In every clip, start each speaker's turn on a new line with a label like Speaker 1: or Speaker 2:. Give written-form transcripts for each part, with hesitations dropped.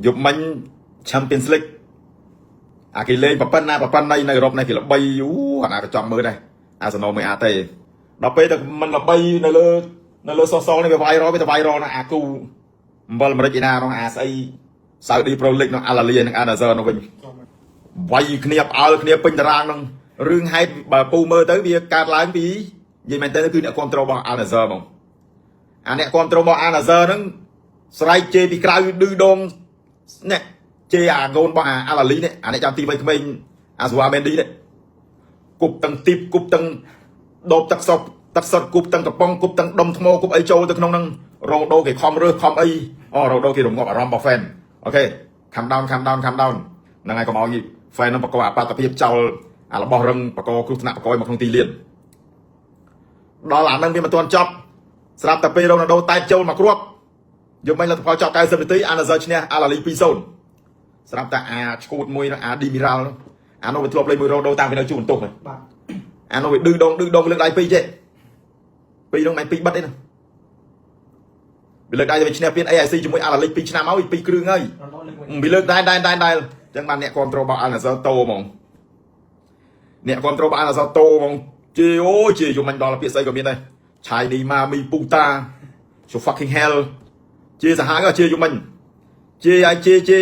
Speaker 1: យប់មិញ Champions League អាគេលេងប្រប៉ុណ្ណាប្រប៉ុណ្ណីនៅអឺរ៉ុបនេះគេល្បីអូអាណាក៏ចង់មើលដែរអាសណូមួយអាទេដល់ពេលតែមិនល្បីនៅលើ social នេះវា viral វាទៅ viral ណាអាគូអំបិលអាមេរិកឯណានោះអាស្អី Saudi Pro League នោះអាឡាលីនិងអាណាសឺនោះវិញវាយគ្នាផ្អើលគ្នាពេញតារាងនោះរឿងហេតុបើពូមើលទៅវាកើតឡើងពីនិយាយមែនតើគឺអ្នកគ្រប់គ្រងរបស់អាណាសឺហ្មងអាអ្នកគ្រប់គ្រងរបស់អាណាសឺហ្នឹងស្រែកជេរពីក្រៅឌឺដងនេះជេរអាងូនរបស់អាអាឡាលីនេះអាអ្នកចាំទីវ័យក្មេងអាស៊ូអាមែនឌីនេះគប់ទាំងទីបគប់ទាំងដបទឹកសុបទឹកសុតគប់ទាំងកំប៉ុងគប់ទាំងដុំថ្មគប់អីចូលទៅក្នុងហ្នឹងរ៉ូដូគេខំរើសខំអីអូរ៉ូដូគេរងាប់អារម្មណ៍របស់ fan OK, calm down, calm down, calm down ហ្នឹងហើយកុំឲ្យ fan នឹងបកកអបាតភាពចោលអារបស់រឹងបកកគ្រោះថ្នាក់បកកមកក្នុងទីលានដល់អាហ្នឹងវាមិនទាន់ចប់ស្រាប់តែពេលរ៉ូណាល់ដូតែចូលមកគ្រាប់យកមិនលទ្ធផលចប់90នាទីអាណាសឺឈ្នះអាឡាលី2-0ស្រាប់តែអាឈួតមួយអាឌីមីរ៉ាល់អានោះវាធ្លាប់លេងមួយរ៉ូដូតាំងពីនៅជួបន្ទប់ហ្នឹង
Speaker 2: បាទ
Speaker 1: អានោះវាឌឺដងឌឺដងលើកដៃពីរចេះពីរនោះមិនពីរបិទទេណាវាលើកដៃទៅវាឈ្នះពាន AFC ជាមួយអាឡាលី2ឆ្នាំហើយពីរគ្រឿងហើយ
Speaker 2: រ៉ូណូលើកមួយ
Speaker 1: វាលើកដែរដែរដែរដែរអញ្ចឹងបានអ្នកគ្រប់គ្រងរបស់អាល់ណាសឺតោហ្មងអ្នកគ្រប់គ្រងរបស់អាល់ណាសឺតោហ្មងជេអូជេយំមិនដល់ពាក្យស្អីក៏មានដែរឆាយនីម៉ាមីពូតា so fucking hell ជេសាហាវក៏ជេយំមិនជេឲ្យជេជេ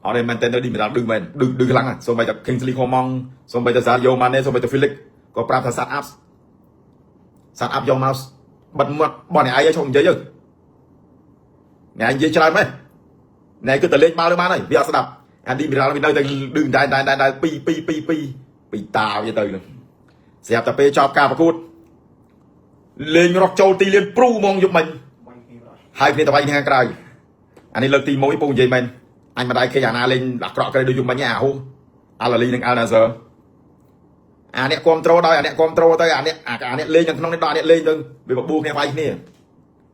Speaker 1: អត់ទេមែនតើឌីមីរ៉ាល់ឌឺមែនឌឺឌឺខ្លាំងណាស់សូម្បីតែ Kingsley Coman សូម្បីតែ Sadio Mane សូម្បីតែ Felix ក៏ប្រាប់ថា shut up, shut up យកមកបិទមាត់បោះអ្នកឯងឲ្យឈប់និយាយទៅអ្នកឯងនិយាយច្រើនមែនអ្នកឯងគឺតែលេងបាល់ទៅបានហើយវាអត់ស្ដាប់អាឌីមីរ៉ាល់វានៅតែឌឺតែតែតែតែ2 2 2 2ពីតាវាទៅនឹងស្រាប់តែពេលចប់ការប្រកួតលេងរត់ចូលទីលានព្រូហ្មងយប់មិញ
Speaker 2: វាយគ្នាបាទ
Speaker 1: ហើយគ្នាទៅវាយគ្នាខាងក្រៅអានេះលើកទី1ពូនិយាយមែនអញមិនដែរឃើញអាណាលេងអាក្រក់ក្រៃដូចយប់មិញឯអាហូអាឡាលីនិងអាល់ណាសឺអាអ្នកគ្រប់ត្រូលដោយអាអ្នកគ្រប់ត្រូលទៅអាអ្នកអាអ្នកលេងនៅក្នុងនេះដល់អាអ្នកលេងទៅវាបបួលគ្នាវាយគ្នា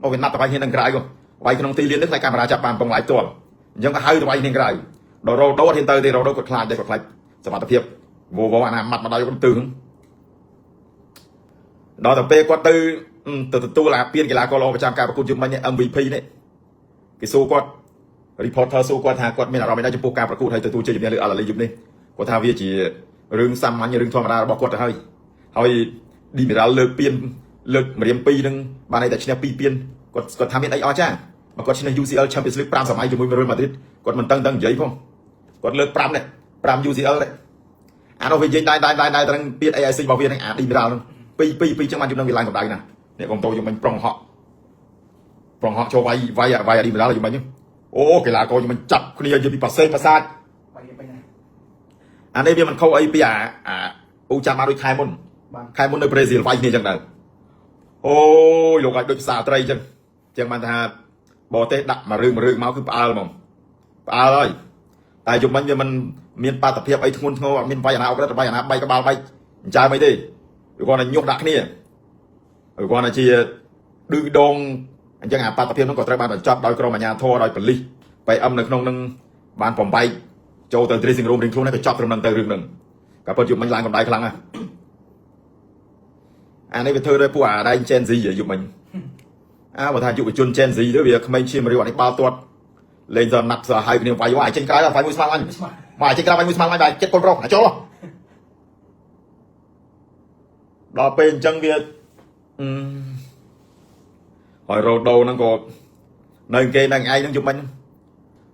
Speaker 1: មកវាណាត់ទៅវាយគ្នានឹងក្រៅក៏វាយក្នុងទីលាននេះខ្លាចកាមេរ៉ាចាប់បានកំពុងឡាយផ្ទាល់អញ្ចឹងក៏ហៅទៅវាយគ្នាក្រៅដល់រ៉ូដូអត់ហ៊ានទៅទេរ៉ូដូគាត់ខ្លាចដែរគាត់ខ្លាចសមត្ថភាពវវអាណាម៉ាត់មកដល់គាត់ទើងដល់ទៅពេលគាត់ទៅទៅទទួលអាពានកីឡាករល្អប្រចាំការប្រកួតយប់មិញ MVP នេះគេសួរគាត់ reporter សួរគាត់ថាគាត់មានអារម្មណ៍យ៉ាងណាចំពោះការប្រកួតហើយទទួលជ័យជំនះលើអាឡាលីយប់នេះគាត់ថាវាជារឿងសាមញ្ញរឿងធម្មតារបស់គាត់ទៅហើយហើយឌីមីរ៉ាល់លើកពានលើកម្រាម2នឹងបានន័យតែឈ្នះ2ពានគាត់គាត់ថាមានអីអស្ចារ្យបើគាត់ឈ្នះ UCL Champions League 5សម័យជាមួយ Real Madrid គាត់មិនតឹងតឹងនិយាយផងគាត់លើក5នេះ5 UCL នេះអានោះវានិយាយដែរដែរដែរដែរទៅនឹងពាន AFC របស់វានឹងអាឌីមីរ៉ាល់នឹង2 2 2ចឹងបានយប់នឹងវាឡើងកម្ដៅណានេះកុំតោយប់មិញប្រុងហក់ប្រុងហក់ចូលវាយវាយវាយអាឌីមីរ៉ាល់យប់មិញអូកីឡាករយប់មិញចាប់គ្នាយពីប៉ាសេប៉ាសាច
Speaker 2: វាយគ្នាពេញណា
Speaker 1: អានេះវាមិនខុសអីពីអាអាពូចាំបានដូចខែមុន
Speaker 2: បាទ
Speaker 1: ខែមុននៅប្រេស៊ីលវាយគ្នាចឹងដែរអូយលោកអាចដូចផ្សារត្រីចឹងចឹងបានថាបរទេសដាក់មួយរឿងមួយរឿងមកគឺផ្អើលហ្មងផ្អើលហើយតែយប់មិញវាមិនមានបាតុភាពអីធ្ងន់ធ្ងរអត់មានវាយអាណាអុករិតវាយអាណាបែកក្បាលបែកអញ្ចើមអីទេវាគាត់តែញុះដាក់គ្នាវាគាត់តែជាឌឺដងអញ្ចឹងអាបាតុភាពនោះក៏ត្រូវបានបញ្ចប់ដោយក្រុមអាជ្ញាធរដោយប៉ូលីស PM នៅក្នុងនឹងបានបំបែកចូលទៅ dressing room រៀងខ្លួនហើយក៏ចប់ត្រឹមហ្នឹងទៅរឿងហ្នឹងក៏ពិតយប់មិញឡើងកម្ដៅខ្លាំងណាស់អានេះវាធ្វើដោយពួកអាដែង Gen Z យប់មិញអើបើថាយុវជន Gen Z ទៅវាក្មេងឈាមរាវអានេះបាល់ទាត់លេងទៅណាត់សហើយគ្នាវាយវាយចេញក្រៅវាយមួយស្មាអញ
Speaker 2: ស្មា
Speaker 1: មកចេញក្រៅវាយមួយស្មាអញបាយចិត្តកូនប្រុសអាចចូលដល់ពេលអញ្ចឹងវាអឺហើយរ៉ូដូហ្នឹងក៏នៅគេនឹងឯងហ្នឹងយប់មិញ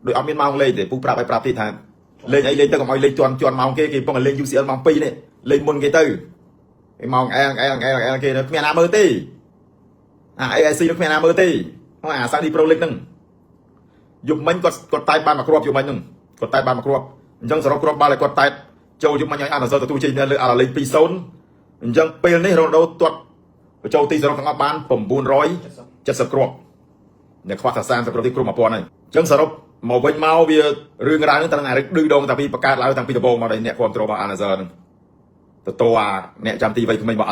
Speaker 1: ដូចអត់មានម៉ោងលេងទេពូប្រាប់ឲ្យប្រាប់ទៀតថាលេងអីលេងទៅកុំឲ្យលេងជន់ជន់ម៉ោងគេគេកំពុងតែលេង UCL ម៉ោង2នេះលេងមុនគេទៅឯម៉ោងអែអែអែអែគេគ្មានណាមើលទេអា AFC នោះគ្មានណាមើលទេហ្នឹងអា Saudi Pro League ហ្នឹងយប់មិញគាត់គាត់តែបានមួយគ្រាប់យប់មិញហ្នឹងគាត់តែបានមួយគ្រាប់អញ្ចឹងសរុបគ្រាប់បាល់ឲ្យគាត់តែចូលយប់មិញឲ្យអាណាសទទួលជ័យលើអាឡាលេង2-0អញ្ចឹងពេលនេះរ៉ូណាល់ដូទាត់បញ្ចូលទីសរុបទាំងអស់បាន970
Speaker 2: 70
Speaker 1: គ្រាប់អ្នកខ្វះតែ30គ្រាប់ទីគ្រប់1000ហើយអញ្ចឹងសរុបមកវិញមកវារឿងរ៉ាវហ្នឹងត្រង់អារឹកឌឺដងតាពីបង្កើតឡើងតាំងពីដំបូងមកដល់អ្នកគ្រប់គ្រងរបស់អាណាសឺហ្នឹងទៅតអាអ្នកចាំទីវ័យក្មេងរបស់